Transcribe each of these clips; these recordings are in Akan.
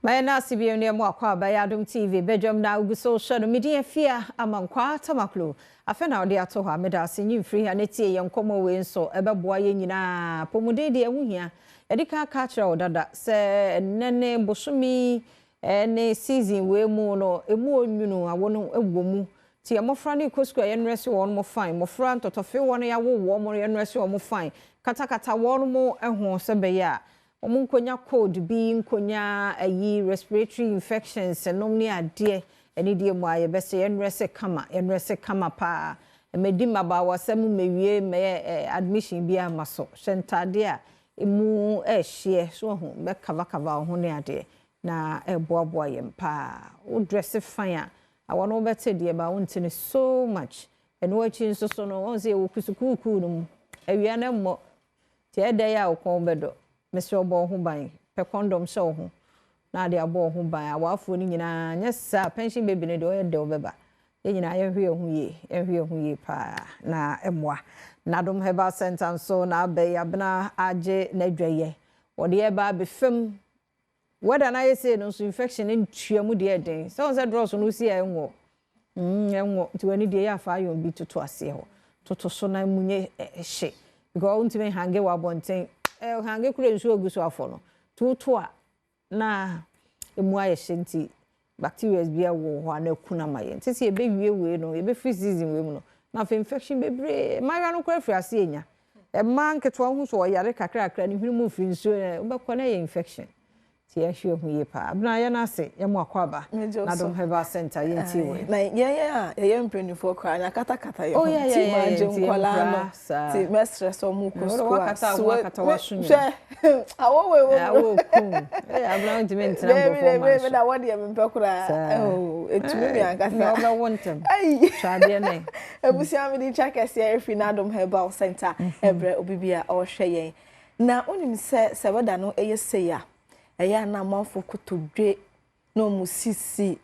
Mayɛ no ase bio ne mo akwaaba yɛ Adom TV badwam na wogu so hwɛ no. Medin Afia Amankwaa Tamaklo. Afei na wode ato hɔ a, meda ase. Nyi mfiri ha na tie yɛn nkɔmmɔ wei nso, ɛbɛboa yɛn nyinaa. Apɔmuden deɛ, ɛho hia. Yɛde ka aka akyerɛ wo dada sɛ ɛnnɛ ne bosome ne season wei mu no, ɛmu onwunu awo no wɔ mu. Nti mmɔfra no kɔ sukuu a, yɛnnrɛse wɔn mo fine. Mmɔfra ntɔtɔfe wɔ no, yɛawo wɔn mo, yɛnnrɛse wɔn fine. Katakata wɔn mo ho sɛ bɛyɛ a wɔn nkonya cold bi, nkonya ayi respiratory infections nom ne adeɛ. Ɛne deɛ mu a yɛbɛsɛ yɛnnrɛse kama, yɛnnrɛse kama paa. Mɛdi mmabaawa sɛ mo mɛwie mɛyɛ admission bi ama so. Hyɛ ntadeɛ a emu ɛɛhyeɛ so ho bɛkavakava wo ho ne adeɛ na ɛboaboa yɛn paa. Wo dress fine a, awɔ no wobɛte deɛ ba wonte no so much. Ɛno akyi nso so no, wɔn sɛ yɛwɔ kusukuukuu no mu. Awia no mmɔ. Nti ɛdɛ yɛ a wo kɔn bɛdɔ. Mesrɛ wo, bɔ wo ho ban. Pɛ condom hyɛ wo ho na ade abɔ wo ho ban. Awaafoɔ no nyinaa nyɛ saa, pension baby no deɛ, ɔyɛ dɛ wobɛba. Yɛn nyinaa yɛnhwɛ yɛn ho yie, yɛnhwɛ yɛn ho yie paa na mmoa. Nadom Herbal Center nso na abɛyi abena agye n'adwayɛ. Wɔde yɛba abɛfam. Weather na ayɛ sei no nso, infection ntua mu deɛ ɛden. Sɛ wɔn sɛ drawers no si a ɛnwɔ. Ɛnwɔ. Nti w'ani deɛ, yɛ afa iron bi toto aseɛ hɔ. Toto so na mu nyɛ hye. Because wontumi hang wɔ abɔnten. Hang kura nsuo gu so afɔ no. Tutu a na emu ayɛ hye, nti bacteria bi wɔ hɔ a na ɛku na ma yɛn. Nti sɛ yɛbɛwie wei no, yɛbɛfiri season wei mu no, na afei infection bebree mmaayewa no koraa firi ase enya. Mmaa nketewa ho so ɔyare kakrakra ne hwene mu firi nsuo, wobɛkɔ na ɛyɛ infection. Nti yɛhwɛ ho yie paa. Abena, yɛn ase, yɛn mu akɔ aba Nadom Herbal Center, yɛn ti wei. Na yɛn a yɛyɛ mpanimfoɔ koraa na katakata yɛn ho ti maa gye nkɔlaa no, ti mɛsrɛ sɛ ɔmo kɔ sukuu a hwɛ awɔ wei wɔ mu. Awɔ kum abena, ntumi ntena nkurɔfoɔ man so. Na wɔdeɛ mempɛ koraa, etumi mi ankasa. Na ɔbɛwo ntɛm. Hwɛ adeɛ ne. Abusua, mi di twa kɛseɛ efi Nadom Herbal Center ɛbrɛ obi bi a ɔrehwɛ yɛn. Na onim sɛ wɛda no ɛyɛ sei a, ɛyɛ a na amanfo kotodwe na ɔmo sisi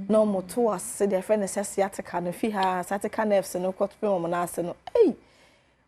na ɔmo to ase deɛ ɛfrɛ no sɛ sciatica no, fi ha sciatica nerves no kɔtopem ɔmo n'ase no. Ei,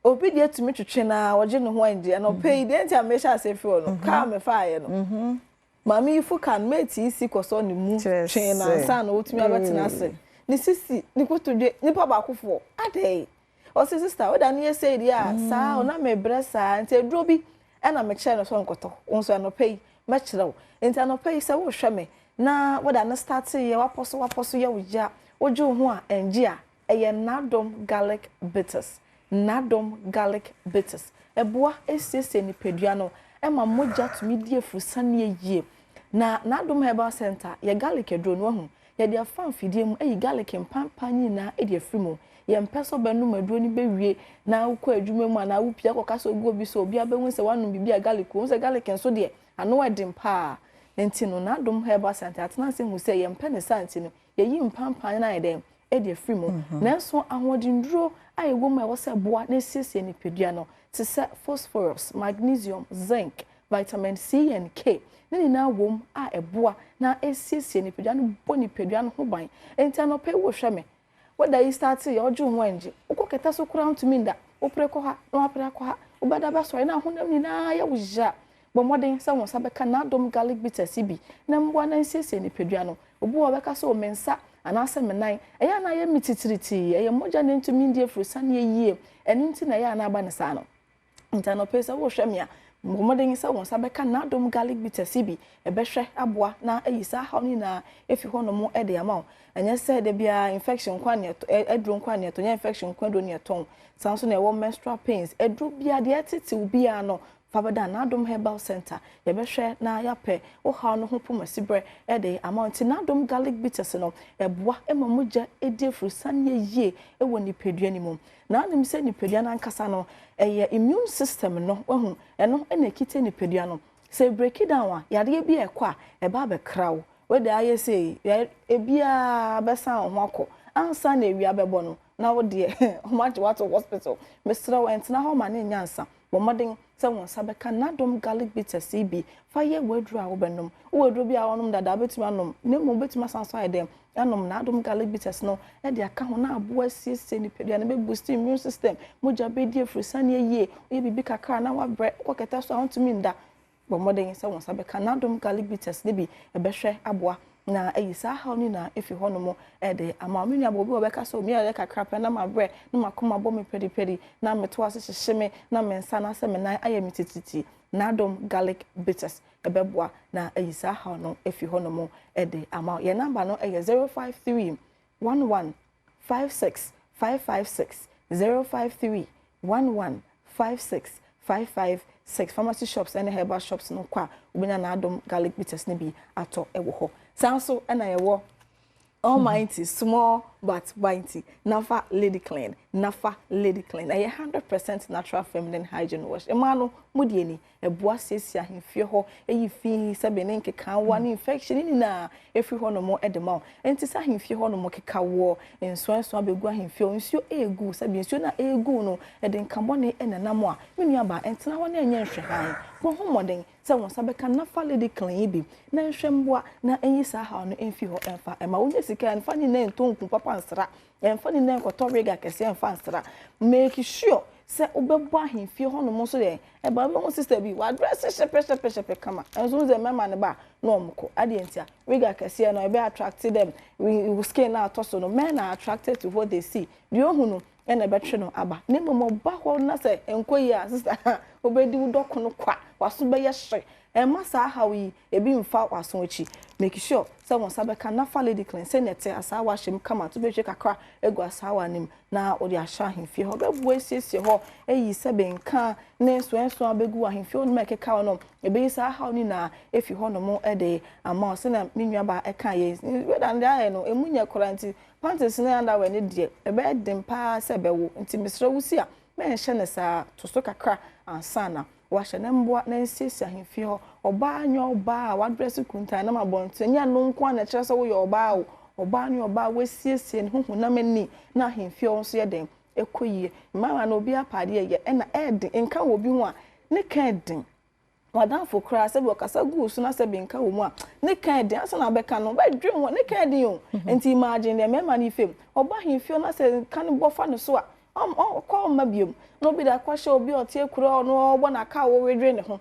obi deɛ tumi twitwi na ɔgye ne ho angye. Ɛna ɔpɛ yi deɛ nti a mehyɛ ase fi hɔ no, kaa mefa ayɛ no, maame yi fo kaa no mate yi si kɔsɔ ne mu twee na ansa na otumi abɛtena ase, ne sisi ne kotodwe nipa baakofoɔ adɛn. Ɔsi, "Sister, woda ne yɛ sɛ deɛ a saa ɔna mebrɛ saa." Nti aduro bi ɛna mekyerɛ no sɛ nkɔtɔ nso. Anɔpɛ yi mɛkyerɛ wo. Nti anɔpɛ yi sɛ wohwɛ me na woda ne start yɛ wapɔ so, wapɔ so yɛ wo ya, wogye wo ho a ɛngye a, ɛyɛ Nadom Garlic Bitters. Nadom Garlic Bitters ɛboa esiesie nipadua no, ɛma mogya tumi di afurusaneɛ yie. Na Nadom Herbal Center yɛ garlic aduro no, wahu yɛde afa mfidie mu ayi garlic mpampan nyinaa de afiri mu. Yɛmpɛ sɛ ɔbɛnum aduro no bɛwie na wokɔ adwuma mu anaa wopia kɔka sɛ ogu obi so, obi abɛhu sɛ woanom biribi a garlic wɔ mu, sɛ garlic nso deɛ ano ɛden paa. Nti no Nadom Herbal Center atena ase hu sɛ yɛmpɛ ne saa, nti no yɛyi mpampan no ayɛ dɛn ɛde afiri mu. Nanso ahoɔdenduro a ɛwɔ mu a ɛwɔ sɛ boa na esiesie nipadua no te sɛ phosphorus, magnesium, zinc, vitamin C and K ne nyinaa wɔ mu a ɛboa na esiesie nipadua no, bɔ nipadua no ho ban. Nti anɔpɛ yi wohwɛ me, woda yi start yɛ ɔgye ho angye, wokɔ kɛtɛ so koraa ntumi nda, wopere kɔ ha na wapere akɔ ha, wobɛda bɛsɔre na ahonam nyinaa yɛ wo ya, bɔ mmɔden sɛ wɔn nsa bɛka N'adom Garlic Bitters bi na mboa na nsiesie nipadua no. Obi wɔ bɛka sɛ ɔme nsa anaasɛ me nan ɛyɛ anaa yɛ me titiritii, ɛyɛ mogya na ntumi ndi afurusaneɛ yie, ɛno nti na ɛyɛ anaa aba ne saa no. Nti anɔpɛ sɛ wohwɛ me a, bɔ mmɔden sɛ wɔn nsa bɛka N'adom Garlic Bitters bi, ɛbɛhwɛ aboa na ayi saa haw no nyinaa efi hɔnom de ama wo. Ɛnyɛ sɛ de biara infection nkwa ne ɛtɔ aduro nkwa ne ɛtɔ, nyɛ infection nkwa aduro ne ɛtɔn. Saa nso na ɛwɔ menstrual pains aduro biara deɛ ɛtetew biara no, fa bɛda N'adom Herbal Center, yɛbɛhwɛ na yɛapɛ wo haw no ho pomasiberɛ ɛde ama wo. Nti N'adom Garlic Bitters no ɛboa ma mogya edi afurusaneɛ yie ɛwɔ nipadua no mu. Na anim sɛ nipadua no ankasa no ɛyɛ immune system no, wahu ɛno ɛna ɛkita nipadua no. Sɛ break down a, yadeɛ bi a ɛkɔ a ɛba abɛkra wo, wede ayɛ sɛ ebiara bɛsan wo ho akɔ ansa na ewia bɛbɔ no na wo deɛ ɔmo agye wato hospital. Mesrɛ wo, ɛntena hɔ ma ne nya nsa. Bɔ mmɔden sɛ wɔn nsa bɛka N'adom Garlic Bitters yi bi fa yɛ w'aduro a wobɛnom. Wowɔ aduro bi a wɔnom dada, wobɛtumi anom, na mmom wobɛtumi asan so ayɛ dɛn anom N'adom Garlic Bitters no de aka ho na aboa asiesie nipadua no, bɛboost immune system, mogya bɛdi afurusaneɛ yie. Woyɛ biribi kakra na wabrɛ, wokɔ kɛtɛ so a wontumi nda. Bɔ mmɔden sɛ wo nsa bɛka N'adom Garlic Bitters no bi, ɛbɛhwɛ aboa na ayi saa haw no nyinaa afi hɔnom de ama wo. Me nuabaa, obi wɔ hɔ ɔbɛka sɛ, oh, meyɛ kakra pɛ na mabrɛ, na m'akoma bɔ me pɛdipɛdi, na me to ase hyehye me, na me nsa anaasɛ me nan ayɛ me titititi. N'adom Garlic Bitters ɛbɛboa na ayi saa haw no afi hɔnom de ama wo. Yɛn namba no yɛ 053 11 56 556, 053 11 56 556. Pharmacy shops ne herbal shops no kɔ a, wobɛnya N'adom Garlic Bitters no bi atɔ wɔ hɔ. Saa nso na yɛwɔ Almighty Small but Mighty Nafa Lady Clean. Nafa Lady Clean ɛyɛ 100% natural feminine hygiene wash. Mmaa no mo deɛ ni, ɛboa siesie ahemfie hɔ, ɛyi fi sɛbe ne nkekaawa ne infection ne nyinaa ɛfiri hɔ nom de ma wo. Nti sɛ ahemfie hɔ nom keka woɔ, nsoansoa bɛgu ahemfie hɔ, nsuo ɛregu, sɛbe nsuo no a ɛregu no ɛde nkabɔne na ɛnam a, me nuabaa, ɛntena hɔ na ɛnyɛ nhwɛhan. Bɔ ho mmɔden sɛ wo nsa bɛka Nafa Lady Clean yi bi na nhwɛ mmoa na ɛnyi saa haw no mfi hɔ ɛmfa ɛma wonya sika. Ɛmfa ne nyinaa ntɔ nku papa nsra, ɛmfa ne nyinaa nkɔtɔ wig akɛseɛ ɛmfa nsra. Make sure sɛ wobɛbɔ ahemfie hɔnom nso deɛ ɛba. Wobɛhu sister bi wadress hyɛpɛhyɛpɛhyɛpɛ kama, ɛnso wo sɛ mmarima no ba a na wɔn kɔ adeɛ. Nti a wig akɛseɛ no ɛbɛ attract them. Wo skin na atɔ so no, men are attracted to what they see. Deɛ ohu no ɛna ɛbɛtwe no aba. Ne mmom ɔba hɔ na sɛ nkɔ yie a, sister, wobɛdi wo dɔko no kwa, waso bɛyɛ hye. Ɛma saa haw yi ebi mfa waso akyi. Make sure sɛ wɔn nsa bɛka Nafa Lady Clean sɛnea ɛte asaawa ahyɛ mu kama to, bɛhwɛ kakra egu asaawa no mu na wɔde ahyɛ ahemfie hɔ. Bɛboa esiesie hɔ, eyi sɛbe nka ne nsoɛnsoɛ abɛgu ahemfie hɔ nom a ɛkeka hɔ no, ebeyi saa haw no nyinaa efi hɔ nom ɛde ama wo. Sɛnea me nuabaa ɛka yɛ wɛda no deɛ ayɛ no emu nyɛ koraa, nti panties ne underwear ne deɛ ɛbɛyɛ den paa sɛ ɛbɛwo. Nti mesrɛ wo, si a mɛnhyɛ ne saa, to so kakra ansa na wahyɛ ne mboa na nsiesie ahemfie hɔ. Ɔbaa nyɛ ɔbaa a wadress kuntan nam abɔnten nyɛ no nko a na ɛkyerɛ sɛ woyɛ ɔbaa o. Ɔbaa ne ɔbaa a wasiesie ne ho honam ani na ahemfie hɔ nso yɛ den ɛkɔ yie. Mmarima no, obi apaadeɛ yɛ ɛna ɛɛden nka wɔ obi ho a ne ka ɛden. Wadamfo koraa, sɛbi ɔkasa gu so na sɛbi nka wɔ mu a ne ka ɛden asa na abɛka no bɛdwe ho ne ka ɛden o. Nti imagine deɛ mmarima no yi fam ɔba ahemfie na sɛ nka no bɔ fa ne so a, ɔkɔ ɔmma biom na obi da akɔhyɛ obi a ɔte akura ɔno ɔbɔ n'aka a wɔredwe ne ho.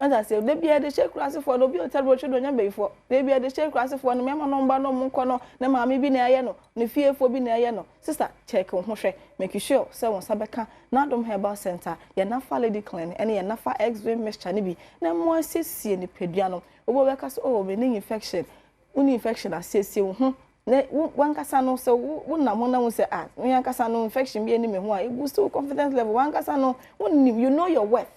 Ɛna sɛ de bia de hyɛ kurasefoɔ no, obi a ɔte aburokyi do ɔnyɛ bɛyifoɔ de bia de hyɛ kurasefoɔ no, mmarima no mba no ɔmo nkɔ no ne maame bi na ɛyɛ no, ne fiefoɔ bi na ɛyɛ no. Sister, check wo ho hwɛ. Make sure sɛ wɔn nsa bɛka N'adom Herbal Center yɛn Nafa Lady Clean ɛne yɛn Nafa X-ray mixture ne bi na mmoa siesie nipadua no. Obi a wɔbɛka sɛ, "Oh, me ne infection," wo ne infection asiesie wo ho na wo wankasa no, sɛ wo wonam ho na wo sɛ, "Ah, me ankasa no infection bi anim me ho" a, e boost wo confidence level. Wankasa no wonim, you know your worth.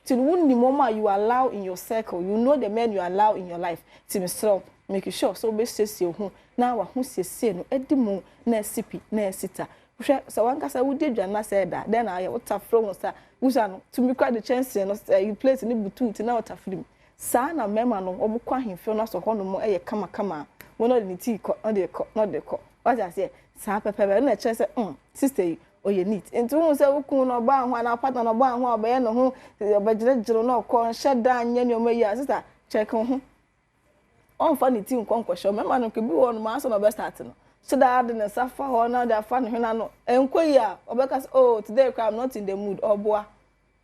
Ti wonim wɔn a you allow in your circle, you know the men you allow in your life. Ti mesrɛ, make sure sɛ wobɛsiesie wo ho na waho siesie no adi mu na asi pi na asi ta. Hwɛ sɛ wankasa wodi aduane na sɛ ɛda dɛn na ayɛ wotafere wo nsa wusa no tumi kora de kyɛnsee no ɛyi plate ne butu ti na wotafere mu saa. Na mmarima no wɔn kɔ ahemfie no asɔ hɔnom ɛyɛ kamakama a wɔn ɔde ne tii kɔ, ɔde kɔ na ɔde kɔ. Wate aseɛ saa pɛpɛpɛ ɛna ɛkyerɛ sɛ sister yi ɔyɛ neat. Nti wohu sɛ wokun na ɔbaa ho anaa partner na ɔbaa ho a ɔbɛyɛ ne ho ɔbɛgyerɛgyerɛ na ɔkɔ nhyɛ dan nyɛ nneɛma yi a, sister, check wo ho. Ɔmfa ne ti nkɔ nkɔhyɛ mmarima no bi wɔ no ansa na ɔbɛ start no so daa de ne nsa fa hɔ na ɔde afa ne hwene ano nkɔ yi a, ɔbɛka sɛ, "Oh, today kora I'm not in the mood." Ɔboa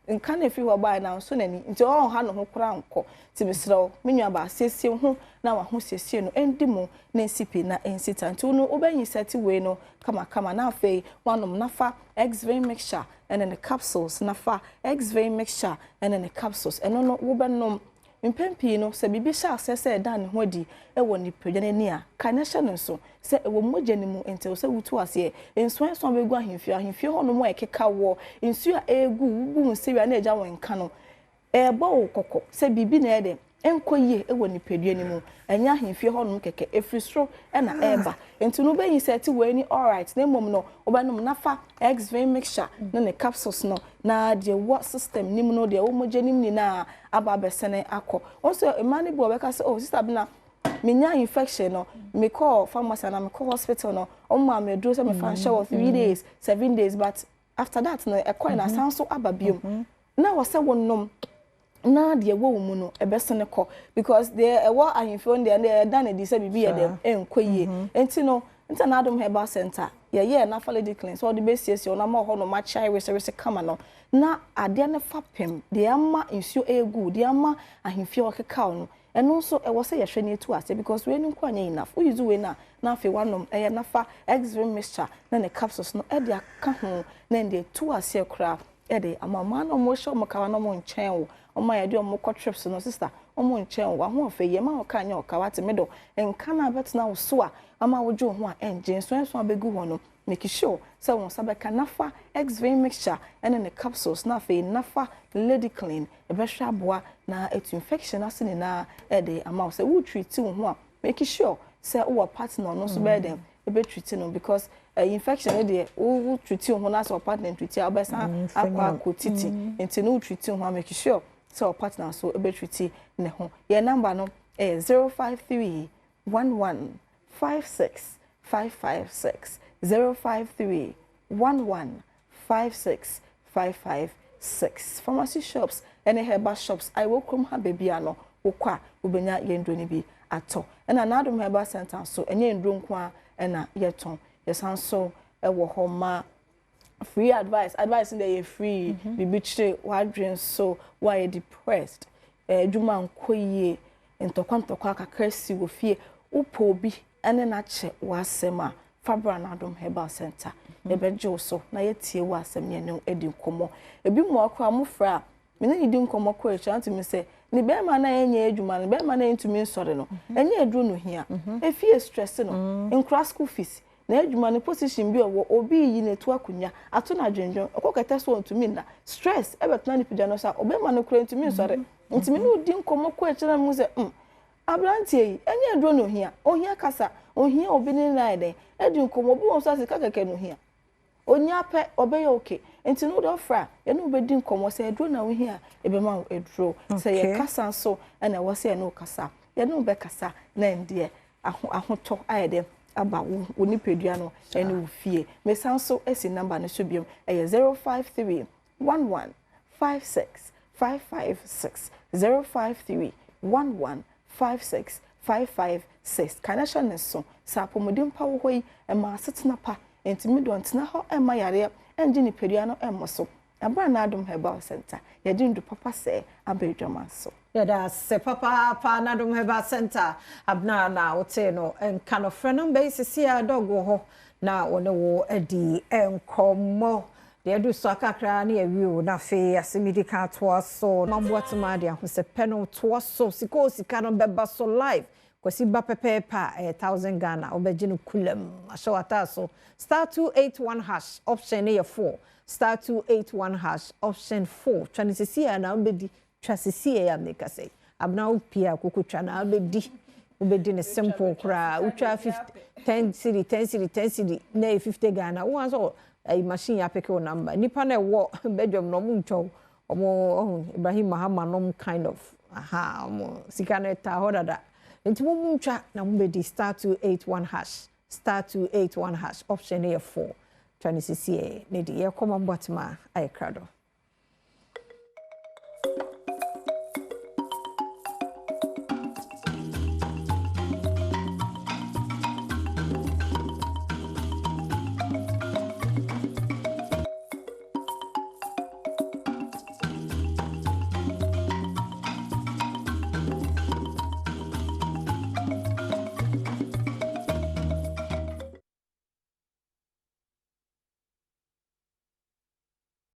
nka na efi hɔ baa na nso n'ani nti ɔnha ne ho koraa nkɔ. Nti mesrɛ wo, me nua baa, siesie wo ho na waho siesie no ɛndi mu na nsi pii na nsi ta. Nti wo wobɛnyi sɛte wei no kamakama na afei wanom Nafa X-vein mixture ɛne ne capsules. Nafa X-vein mixture ɛne ne capsules, ɛno no wobɛnom. Mpɛn pii no, sɛ biribi hyɛ aseɛ sɛ ɛda ne ho adi wɔ nipadua n'ani a, ka ne hyɛ no nso sɛ ɛwɔ mogya no mu. Nti sɛ wotu aseɛ nsoansoa bɛgu ahemfie ahemfie hɔnom a ɛkeka wɔ nsuo a ɛregu wugu nsewia na ɛgya wɔn nka no, ɛrebɔ wo kɔkɔ sɛ biribi na ɛyɛ dɛ nkɔ yie wɔ nipadua no mu. Ɛnyɛ ahemfie hɔnom kɛkɛ, ɛfiri soro ɛna ɛreba. Nti no wobɛyi sɛ ɛte wɔ ani alright, na mmom no wobɛnom Nafa X-vein mixture ne ne capsules no na deɛ wɔ system nim no, deɛ wɔ mogya nim nyinaa aba abɛsɛne akɔ. Wɔn nso mmaa no bi wɔ bɛka sɛ, "Oh, sister bi na menya infection no, mekɔ pharmacy ana mekɔ hospital no, wɔn maa me aduro sɛ mefa nhyɛ wɔ 3 days, 7 days, but after that no ɛkɔɛ na asan so aba biom." Na wɔ sɛ wɔnom na deɛ ɛwɔ wɔn mu no ɛbɛsene kɔ, because deɛ ɛwɔ ahemfie no deɛ ɛda ne di sɛ biribi yɛ dɛm ɛnkɔ yie. Nti no nti na Adom Herbal Center Yɛyɛɛ Nafa Lady Clean sɛ ɔde bɛsiesie wo na ama hɔ nom akyɛ ayɛ wesewese kama no, na adeɛ no fapem, deɛ ama nsuo ɛregu, deɛ ama ahemfie ɔkekaw no, ɛno nso ɛwɔ sɛ yɛhwɛ no etu ase, because wei no nko anyɛ enough. Wo use wei no a, na afei wanom ɛyɛ Nafa X-Ray mixture na ne capsules no ɛde aka ho na ɛde etu aseɛ koraa ɛde ama ɔmaa na ɔmo hyɛ ɔmo kawa na ɔmo nkyɛn wo. Ɔmo a yɛde ɔmo kɔ trips no, sister, ɔmo nkyɛn wo. Ahoɔfɛ yɛ ma ɔka nyɛ ɔka wate me dɔ nka na abɛtena wo so a ama wogye wo ho a ɛngye nso nso abɛgu hɔ no. Make sure sɛ wɔn nsa bɛka Nafa X-Vein mixture ɛne ne capsules na afei Nafa Lady Clean. Ɛbɛhwɛ aboa na etu infection ase nyinaa ɛde ama wo. Sɛ wo treat wo ho a, make sure sɛ wowɔ partner, ɔno nso bɛyɛ dɛm ebe treat no, because infection no deɛ, wo treat wo ho na sɛ partner treat a, wobɛsan akɔ titi. Nti no wo treat wo ho a, make sure sɛ wo partner nso ebe treat ne ho. Yɛn number no ɛyɛ 0531156556, 0531156556. Pharmacy shops ɛne herbal shops a ɛwɔ kurom ha baabi a no wokɔ a, wobɛnya yɛn nduro no bi atɔ. Ɛna N'adom Herbal Center nso, ɛnyɛ nduro nko a ɛna yɛtɔn. Yɛsan so ɛwɔ hɔ ma free advice. Advice no deɛ yɛ free. Biribi kyerɛ w'adwene so, woayɛ depressed, adwuma nkɔ yie, ntɔkwa ntɔkwa kakra si wɔ fie, wopɛ obi ɛne n'akyɛ w'asɛm a, fa bra N'adom Herbal Center. Yɛbɛgye wo so na yɛtie w'asɛm ne ɛne adi nkɔmmɔ. Ebi mu akora mofrɛ a, mene ne di nkɔmmɔ kɔ akyire antumi sɛ ne bɛrima na ɛnyɛ adwuma no, bɛrima na ɛntumi nsɔre no, ɛnyɛ aduro no hia, efie stress no, nkora school fees na adwuma no position bi a ɔwɔ, obi yi na etu akonnwa ato na adwendwen ɔkɔ kɛtɛ so, ɔntumi nna, stress ɛbɛtena ne pidwa no so a, ɔbɛrima no kora ntumi nsɔre. Ntumi ne odi nkɔmmɔ kɔ akyire na mu sɛ aberanteɛ yi, ɛnyɛ aduro no ohia, ohia kasa, ohia obi ne nan dɛn ɛdi nkɔmmɔ. Obi wɔn nso asika kɛkɛ no ohia, onya pɛ ɔbɛyɛ okay. Nti no wode ɔfrɛ a, yɛne wobɛdi nkɔmmɔ. Sɛ aduro na wohia a, ɛbɛma wo aduro. Sɛ yɛkasa nso ɛna ɛwɔ sɛ yɛne wo kasa, yɛne wo bɛkasa na ndeɛ ahotɔ ayɛ dɛ aba wo nipadua no ɛne wo fie. Mesan so asi number no so biom, ɛyɛ 0531156556, 0531156556. Ka na hyɛ ne so sɛ apɔmuden pa wɔ hɔ yi, ɛma asetena pa. Ntumi dɔ ntena hɔ ɛma yareɛ ɛngye nipadua no ɛmmɔ so. Abira N'adom Herbal Center, yɛde ndu papa sɛ aba adwama so. Yɛda ase papaapa. N'adom Herbal Center, Abena na wote no nka no. Frɛ number yi sisi a dɔg wɔ hɔ na wɔne wo adi nkɔmmɔ. Deɛ ɛdu so akakra ne yɛwie o, na afei asɛm yi ka atoa so. Mamboatema de ahosɛpɛ no toa so. Sika o, sika no bɛba so live. Kwasi ba pɛpɛɛpɛ a, ɛyɛ 1,000 Ghana, wobɛgye no kulam ahyɛ w'ataa so. *281# option no yɛ 4, *281# option 4. Twa no sisi a na wobɛdi. Twa sisi a yɛ ameka sɛ Abena wopie a koko twa na wobɛdi. Wobɛdi ne simple koraa. Wotwa 50, 10 cedi, 10 cedi, 10 cedi na ɛyɛ 50 Ghana. Wo nso ɛyi machine yɛ apeke wo number. Nipa na ɛwɔ bɛdwam na ɔmo ntwa wo. Ɔmo ɔho Ibrahim Mahama nom kind of aha, ɔmo sika no ɛta hɔ dada. Nti mo mu ntwa na mo bɛdi. *281#, *281# option no yɛ 4. Twa ne sisi ɛ ne de yɛkɔ ma mbɔtema ayɛ krado.